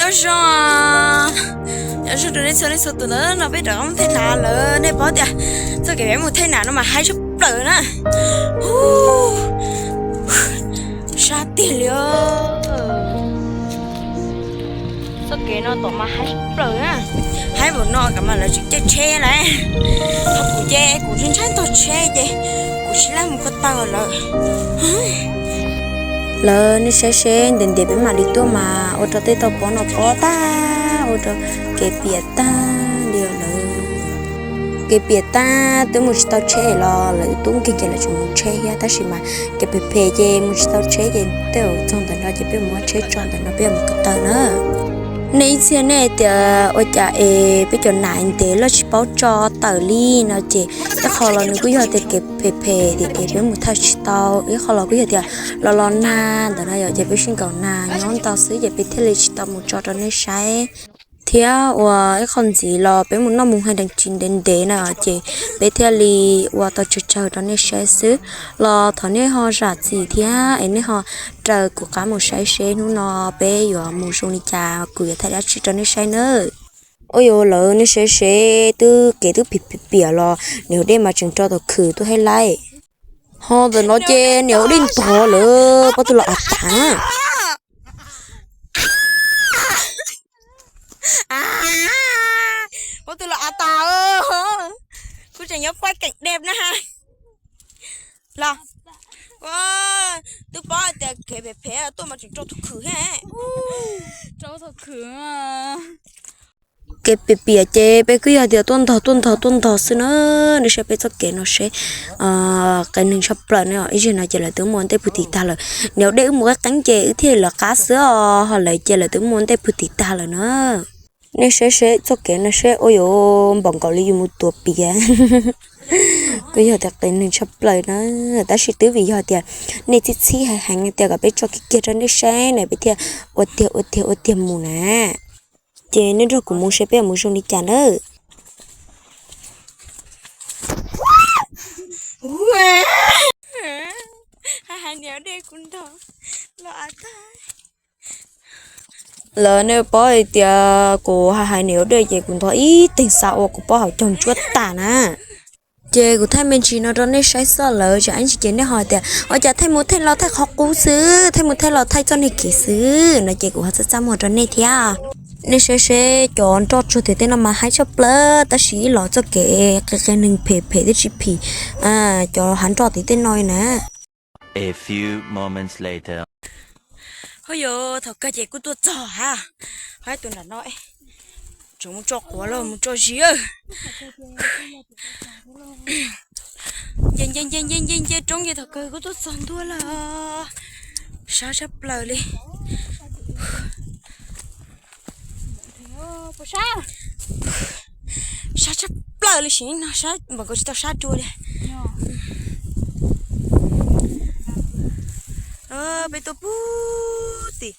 Nyob zoo, nyob zoo rau nej txhua leej txhua tus ntawm no, peb rov qab mus thaij nas lawm. Nej paub tias txoj kev peb mus thaij nas no mas haib tshaj plaws na. Sab tiag li. Txoj kev no tom mas haib tshaj plaws na. Haib npaum no kav mas lawv tseem caij tsheb lawm. Ho kuv ces kuv ntshai ntshai ntog tsheb ces kuv tsis laj mus ko taw lawm. Lawv, nej saib seb, ntev ntev peb mam li tuaj mas ua rau tej toj pob no pob tag, ua rau kev piam tag li lawm. Kev piam tag twb mus tsis tau tsheb los lawv tub nkeeg ces lawv tseem mus tsheb thiab, tab sis mas kev phem phem ces mus tsis tau tsheb ces tej zaum txog ntawm no ces peb mus muab tsheb tso ntawm no peb yuav mus ko taw na. Nej ib txhia nej tias ua cas es peb cov nas ntev loj tsis paub tso tawm li no ces ib qho los nws kuj yog tias kev phem phem es peb mus thaij tsis tau, ib qho los kuj yog tias los los nag ntawm no yom, ces peb sib nkaum nag nyob ntau xwb ces peb thiaj li tsis tau mus tso rau nej saib. Thiab ua ib qho ntxiv los peb mus noj mus haus dees tsis ntev ntev na ces peb thiaj li ua tau tsawg tsawg rau nej saib xwb. Los thov nej ho zam txim thiab es nej ho raws kuv qab mus saib seb hnub no peb yuav mus zoo li cas, kuv yuav thaij dab tsi rau nej saib nawb. Ua yog lawv, nej saib seb, twb kev twb phem phem piam los niam dej mas tseem rau tom khwm tuaj haib laij. Ho ntawm no ces niam dej ntog lawm, pob tw los av tas. Pob tw los av tas. Kuv tseem nyob paj keem dej na. Los, twb paub hais tias kev phem phem tuaj mas tseem rau tom khwm thiab. Kev piam piam ces peb kuj yog tias tuaj ntog tuaj ntog tuaj ntog xwb na. Nej saib peb txoj kev no seb, qias neeg tshaj plaws na. Ib zaug no ces lawv twb muaj ntej pw tim tag lawm. Niam dej wb mus qeeb qeeb ces wb thiaj li lawv qab xwb os, ho lawv ces lawv twb muaj ntej pw tim tag lawm na. Nej saib seb txoj kev no seb, ua yuav npaum nkaus li yus mus tuav piav. Kuj yog tias qias neeg tshaj plaws na, tab sis twb vim yog tias nej txhib txhib hais heev tias kom peb tso kiag kiag rau nej saib na, peb thiaj ua tiag ua tiag ua tiag mus na. Ces nej nrog kuv mus seb peb yuav mus zoo li cas nawb. Hais hais niam dej kuv ntog los av tag. Lawv, nej paub hais tias kuv hais hais niam dej ces kuv ntog ib teeg xav ua kuv pob hauv caug ntsuab tas na. Ces kuv thaij me ntsis no rau nej saib xwb lawm, tsam ib ntsis ces nej ho tias ua cas thaij mus thaij los thaij qhov qub xwb, thaij mus thaij los thaij txoj niag kev xwb no ces kuv ho txaj txaj muag rau nej thiab. Nej saib seb cov nroj tsuag tiag tej no mas haib tshaj plaws, tab sis ib los txoj kev qias qias neeg phem phem twb tsis phim cov hav nroj tiag tej no na. Ho yog thaum kawg ces kuj tuaj txog hab, ho ib tug nram no, tseem mus tso quav los mus tso zis. Nce nce nce nce nce roob ces thaum kawg kuj tuaj txog ntua lawm. Sab tshaj plaws li. Sab tshaj plaws li, sim no sab npaum nkaus tsis tau sab dua li. Peb tuaj puag tim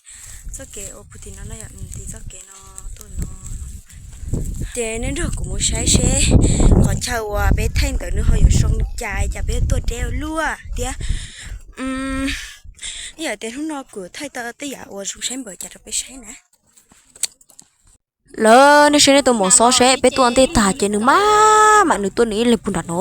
txoj kev uas puag tim no na yom, tim txoj kev no tuaj no. Ces nej nrog kuv mus saib seb qhov chaw uas peb thaij ntawd nws ho yuav zoo li cas, cas peb tuaj deb ua luaj thiab. Yog tias hnub no kuv thaij tau tej yam uas zoo saib npaum cas rau peb saib na. Lawv, nej saib nej tus maum xob seb, peb tuaj ntej tag ces nws maj mam nws tuaj nws ib leeg puag nram no.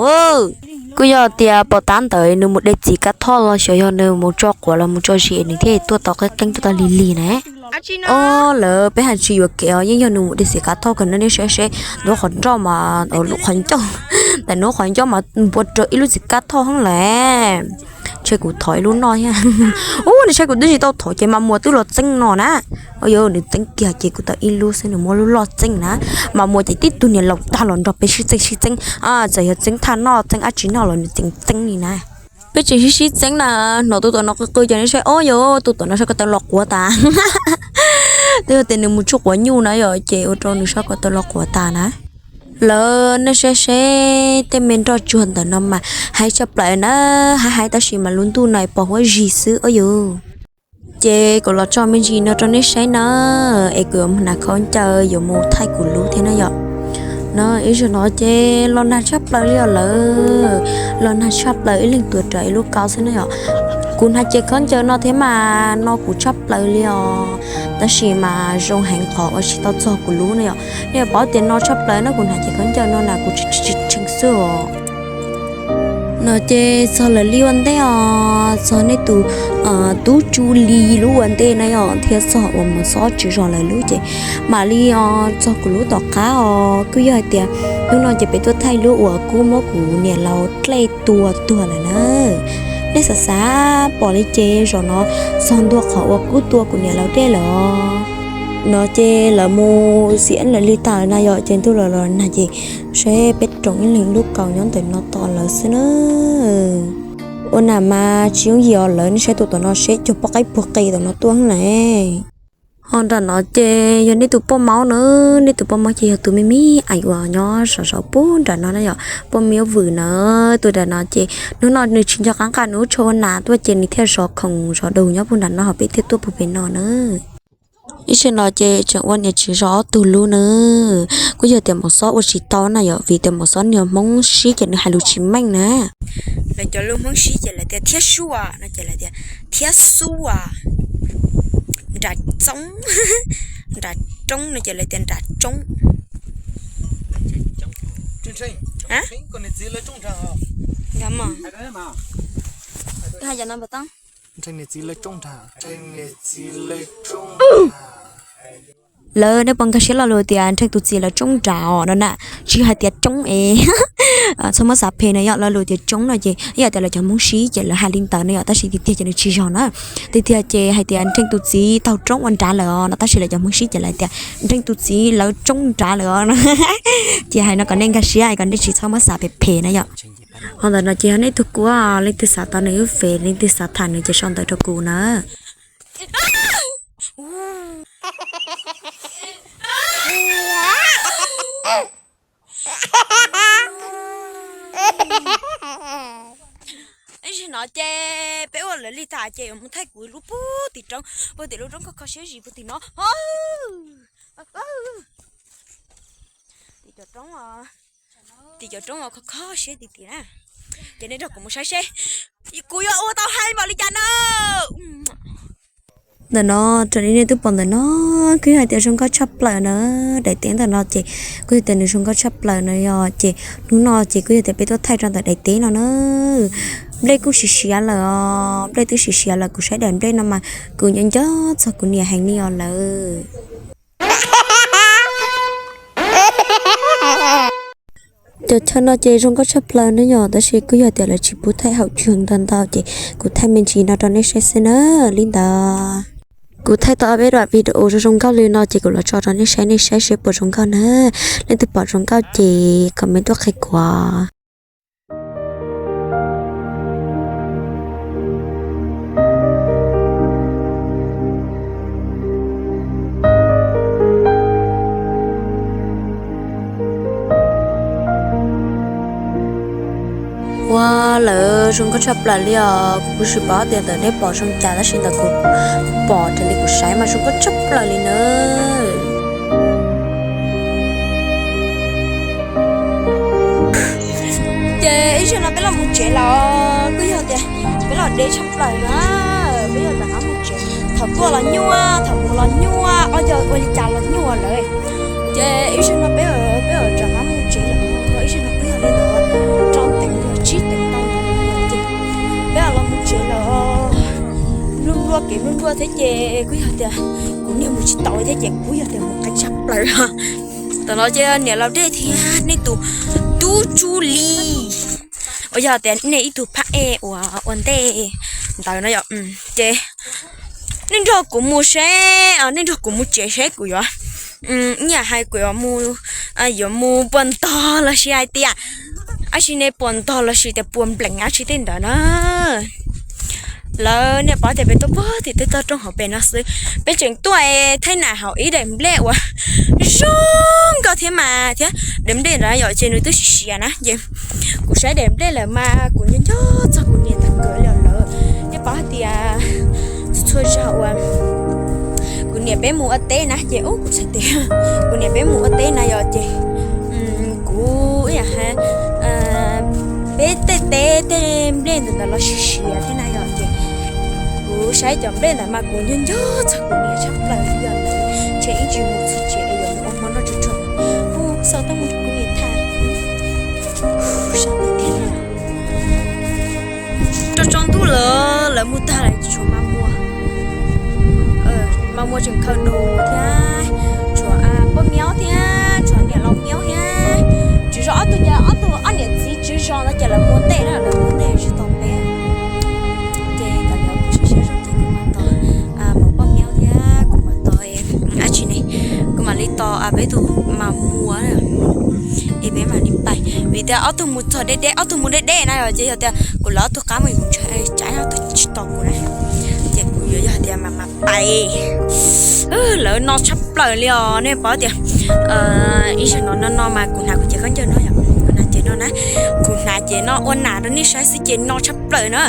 Kuj yog tias pom tab ntawd nws mus de txiv kab thoj los xyov yog nws mus tso quav los mus tso zis nws thiaj tuaj tau qeeb qeeb tuaj tau lig lig na. Ob, lawv, peb hais tsis yuam kev os, yeej yog nws mus de txiv kab thoj kawg no. Nej saib seb, nruab qhov ncauj mas, lub qhov ncauj, ntawm nruab qhov ncauj mas npua raws ib lub txiv kab thoj heev lawm. Ntshe kuv thov ib lub noj thiab. Ub, nej saib kuv twb tsis tau thov ces mas muas twb los txeeb no na. Ua yog nws txeeb kiag ces kuv tau ib lub xwb, nws muab lub loj txeeb na. Mas muas ces tib tug niam laus tag los nrog peb sib txeeb sib txeeb. Txawm yog txeeb thaj noj txeeb dab tsi noj los nws tseem txeeb li na. Peb tseem sib sib txeeb na, hnov tus tom no qw qw ces nej saib, ob yog tus tom no saib ko taw los quav tas. Twb yog tias nws mus tsuj quav nyuj na yom, ces ua rau nws saib ko taw los quav tas na. Lawv, nej saib seb, tej me nroj tsuag ntawm no mas haib tshaj plaws na, haib haib tab sis mas lub ntuj no pos huab zig xwb ob yus. Ces kuv los tso me ntsis no rau nej saib na, es kuv yuav mus hnav khaub ncaws yuav mus thaij kuv lub thiab na yom. No ib zaug no ces los nag tshaj plaws li os lawv, los nag tshaj plaws ib leeg tuav rawv ib lub kaub xwb na yom. Kuv hnav ces khaub ncaws no thiab mas no kuv tshaj plaws li os, tab sis mas zoo heev qhov uas tsis tau txog kuv lub no yom. Nej paub tias no tshaj plaws no, kuv hnav ces khaub ncaws no na kuv tsis tshee xwb os. No ces txog lawv li ua ntej os, txog nej tus tub Tsu Li lub ua ntej na yom, thiab txog uas Mus Xob Tswv Zos lawv lub ces mam li os txog kuv lub tom qab os. Kuj yog hais tias hnub no ces peb tuaj thaij lub uas kuv muab kuv niam laus dlej tua tuag lawm na. Nej xav xav pom li ces zaum no txog ntua qhov uas kuv tua kuv niam laus dlej lawm os. No ces lawv mus xim lawv li tas na yom, ces ntuj los los nag ces saib peb roos ib leeg lub kaus nyob ntawm no tos lawv xwb na. Ua nam mas tsis yooj yim os, lawv nej saib tus tom no seb cog poj qaib puag qis tom no tuaj na. Ho nram no ces yog nej tus poj maub na, nej tus poj maub ces yog tus me me eim uas nyob saum saum puag nram no na yom, poj maub vwm na. Tus nram no ces hnub no nws tsis nco qab nqa nws lub tsho ua nas tuaj ces nws thiaj zov khoom zov daus nyob puag nram no ho peb thiaj tuaj puag pem no na. Ib sij no ces tseem ua niam txiv zos ob tug lub na. Kuj yog tias Mus Xob ua tsis tau na yom, vim tias Mus Xob niag Hmoob sib ces nws hais lus tsis meej na. Lawv cov lus Hmoob sib ces lawv tias thiab sua no ces lawv tias thiab sua. Nram txoob, nram roob no ces lawv tias nram tsoob. Lawv nej puas nkag siab lo lus tias nrheej tus txiv lawv tsoob nrad os no na, tsis hais tias tsoob es txhob muab xav phem na yom, lo lus tias tsoob no ces ib yam tias lawv cov Hmoob sib ces lawv hais li ntawd na yom, tab sis tiag tiag ces nws tsis yog na. Tiag tiag ces hais tias nrheej tus txiv taug roob ua nrad lawm os no, tab sis lawv cov Hmoob sib ces lawv tias nrheej tus txiv lawv tsoob nrad lawm os no. Ces hais no kom nej nkag siab kom nej tsis txhob muab xav phem phem na yom. Ho ntawm no ces yog nej tug kuab, leej twg xav tau nws lub Face, leej twg xav tham nws ces sau ntawv rau kuv na. Ib zaug no ces peb ua lawv li tas ces yuav mus thaij kuv lub puag tim roob, puag tim lub roob kho kho siab zis puag tim no. Tim cov roob, tim cov roob kho kho siab tim tim na. Ces nej nrog kuv mus saib seb kuv yuav ua tau hais npaum li cas na. Ntawm no, raws li nej twb pom ntawm no, kuj yog hais tias zoo nkauj tshaj plaws na. Daim teb ntawm no ces kuj yog tias nws zoo nkauj tshaj plaws na yom. Ces hnub no ces kuj yog tias peb tuaj thaij rau ntawm daim teb no na. Nplej kuj siav siav lawm os, nplej twb siav siav lawm, kuv saib daim nplej no mas kuv nco nco txog kuv niam heev li os lawm. Cov chaw no ces zoo nkauj tshaj plaws na yom, tab sis kuj yog tias lawv tsis pub thaij haum tsuag ntau ntau ces kuv thaij me ntsis no rau nej saib xwb na. Li ntawd kuv thaij tau peb daim video zoo zoo nkauj li no ces kuv los tso rau nej saib, nej saib seb puas zoo nkauj na. Leej twg pom zoo nkauj ces comment tuaj qhia kuv. Ua lawv zoo nkauj tshaj plaws li os, kuv kuj tsis paub tias ntawm nej pom zoo cas tab sis ntawm kuv pom raws li kuv saib mas zoo nkauj tshaj plaws li na. Ces ib zaug no peb los mus tsev los kuj yog tias peb los deb tshaj plaws na, peb yuav rov qab mus tsev. Thaum tuaj los nyuaj, thaum mus los nyuaj, ob co ua li cas los nyuaj lawm. Ces ib zaug no peb, peb yuav rov qab mus tsev lawm, ib zaug no peb yog li ntawd rau teev yog tsib teev tau ntawd ces peb los mus tsev lawm. Npluaj npluaj kev npluaj npluaj thiab ces kuj yog tias kuv niag mus tsis tau thiab ces kuj yog tias mus qeeb tshaj plaws. Tam no ces niam laus dej thiab nej tus tub Tsu Li uas yog tias nej ib tug phab ej uas ua ntej ntawd no yom, ces nej nrog kuv mus seb, nej nrog kuv mus tsev seb kuv yuav, ib yam hais kuv yuav mus, yuav mus puas ntog los sis hais tias, ab sis nej puas ntog los sis tias puas nplees ab tsi tej ntawd na. Lawv nej paub tias peb tuaj puag tim tej toj roob hauv pes no xwb, peb tseem tuaj thaij nam hauv ib daim nplej uas zoo nkauj thiab mas thiab. Daim nplej ntawd yom ces nws twb siav siav na ces kuv saib daim nplej lawm mas kuv nco nco txog kuv niam tag kawg li lawm. Nej paub hais tias txhua txhua zaug uas kuv niam peb mus ua teb na ces, ub kuv txhais tes, kuv niam peb mus ua teb na yom ces kuv ib yam hais peb tej teb tej nplej ntawd ntawd los siav siav thiab na yom ces Saib cov nplej ntawd mas kuv nco nco txog kuv niam tshaj plaws li os. Ntshe ib ntsis mus txog tsev es yuav mus ua hmo noj tsuag tsuag. Hu xav tau mus rau kuv niam tham. Sab tiag tiag li. Tsaus tsaus ntuj lawm, lawv mus tag lawm, tshuav Mas Muas. Mas Muas tseem khaws dus thiab, tshuav Poj Miaub thiab, tshuav niam laus Miaub thiab. Tswv zos ob tug, ob tug ob niam txiv tswv zos ntawd ces lawv mus ua ntej na, lawv mus ua ntej tsis tau peb. Ces kav liam kuv saib saib zoo ces kuv mam tos Poj Miaub thiab kuv mam tos dab tsi ne, kuv mam li tos peb tus Mas Muas es peb mam li pais. Vim tias ob tug mus txog deb deb, ob tug mus deb deb na, ces yog tias kuv lawv ob tug qab mus yuav kuv ntshe tsam ob tug tsis tos kuv na. Ces kuv yuav yog hais tias mam mam pais. Lawv no tshaj plaws li os, nej paub tias ib zaug no no no mas kuv hnav kuv cev khaub ncaws no yom, kuv hnav cev no na, kuv hnav cev no ua nam rau nej saib xwb ces no tshaj plaws na,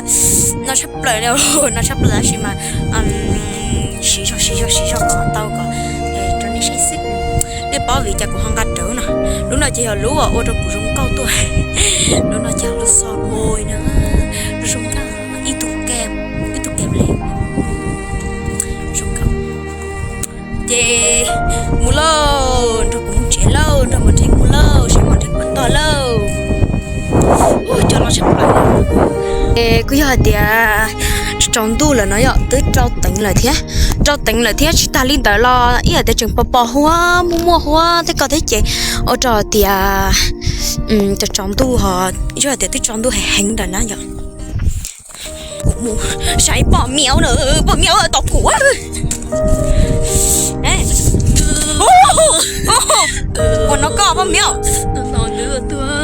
no tshaj plaws li, no tshaj plaws tab sis mas siv zog siv zog siv zog kom tau kom rau nej saib xwb. Nej paub vim cas kuv ho nqa rawv no, lub no ces yog lub uas ua rau kuv zoo nkauj tuaj, lub no ces lub xo mos na, zoo nkauj, ib tug kem, ib tug kem li zoo nkauj. Ces mus lauj, nrog kuv mus tsev lauj, nrog Mos Nrheb mus lauj, saib Mos Nrheb puas tog lauj. Ua cov no tshaj plaws. Es kuj yog hais tias tsaus ntuj lawm no yom, twb rau teev lawm thiab, rau teev lawm thiab tsis tag li ntawd los ib yam tias tseem pos pos huab muaj muaj huab tej ko thiab ces ua rau tias tsaus tsaus ntuj ho, yog tias twb tsaus ntuj heev heev ntawd na yom. Kuv mus saib Poj Miaub na, Poj Miaub tos kuv. Ua no koj Poj Miaub,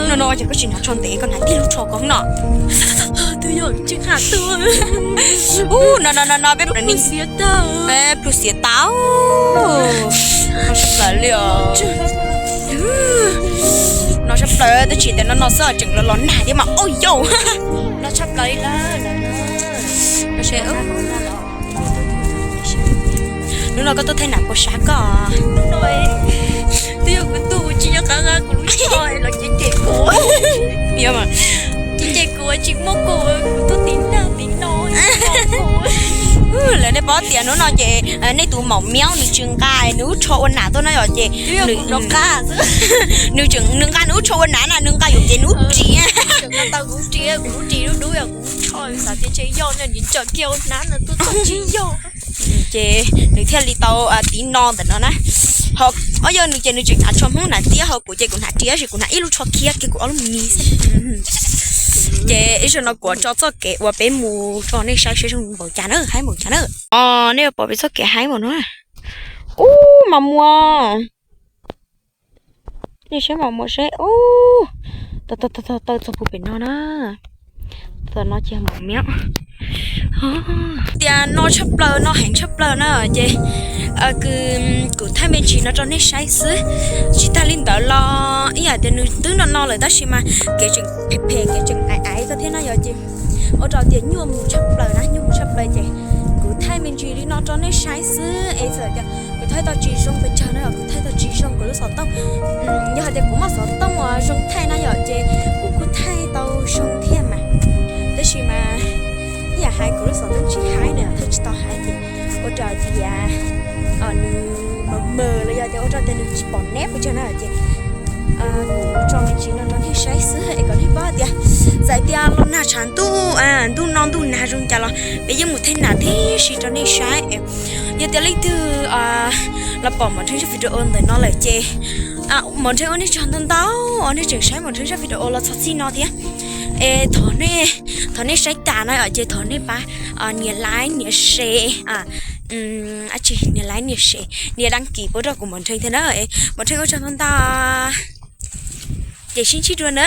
no no ces koj tsis hnav tsho ntev, koj hnav ib lub tsho ko no. No no no no peb plhws xiav tau. No tshaj plaws li os. No tshaj plaws, twb tsis tias no no xwb tseem los los nag thiab mas ua yau. No tshaj plaws li lawm. Hnub no koj tuaj thaij nam puas sab koj? Twb yog kuv tuaj tsis nyob qab nqa kuv lub tsho los cem cem kuv. Cem cem kuv tsis muab kuv, kuv tuaj tiv nag tiv no. Lawv nej paub tias hnub no ces nej tus maum Miaub nws tsis nqa nws lub tsho ua nam tuaj na yom, ces nws nqa nws lub tsho ua nam na, nws nqa yuam kev nws lub ris. Ces nws thiaj li tau tiv no ntawm no na. Ho yog nws ces nws tseem hnav tsho Hmoob na tiab, ho kuv ces kuv hnav ris, tab sis kuv hnav ib lub tsho khiab kiag kuv ob lub mis xwb. Ces ib zaug no kuv tso txoj kev uas peb mus rau nej saib seb zoo npaum cas na, haib npaum cas na. Os, nej yuav pom peb txoj kev haib npaum no. Ub, Mas Muas. Nej saib Mas Muas seb, ub, taw txog puag pem no na. Tam no ces Mas Miaub tias no tshaj plaws, no heev tshaj plaws na ces kuv thaij me ntsis no rau nej saib xwb. Tsis tag li ntawd los ib yam tias nws twb no no lawm tab sis mas kev tseem phem phem, kev tseem aiv aiv ko thiab na yom, ces ua rau tias nyuaj mus tshaj plaws na, nyuaj mus tshaj plaws ces kuv thaij me ntsis li no rau nej saib xwb es txawm tias kuv thaij tau tsis zoo pes tsawg na yom, kuv thaij tau tsis zoo kuv lub xov tooj. Yog hais tias kuv muaj xov tooj uas zoo thaij na yom ces kuv kuj thaij tau zoo thiab mas. Tab sis mas ib yam hais kuv lub xov tooj tsis haib na, thaij tsis tau haib ces ua rau tias nws mos mos los yog tias ua rau tias nws tsis pom neb pes tsawg na ces kuv tso me ntsis no rau nej saib xwb es kom nej paub tias txawm tias los nag tshav ntuj, ntuj no ntuj nag zoo cas los peb yeej mus thaij nam tib si rau nej saib. Yog tias leej twg los pom Mos Nrheb zaj video ntawm no lawm ces Mos Nrheb ua nej tsaug ntau ntau os, nej tseem saib Mos Nrheb zaj video los txog txij no thiab. Es thov nej saib tas na ces thov nej pab nias like nias share, nias like nias share nias đăng ký pub rau kuv Mos Nrheb thiab na. Mos Nrheb ua tsaug ntau ntau, ces sib ntsib dua na.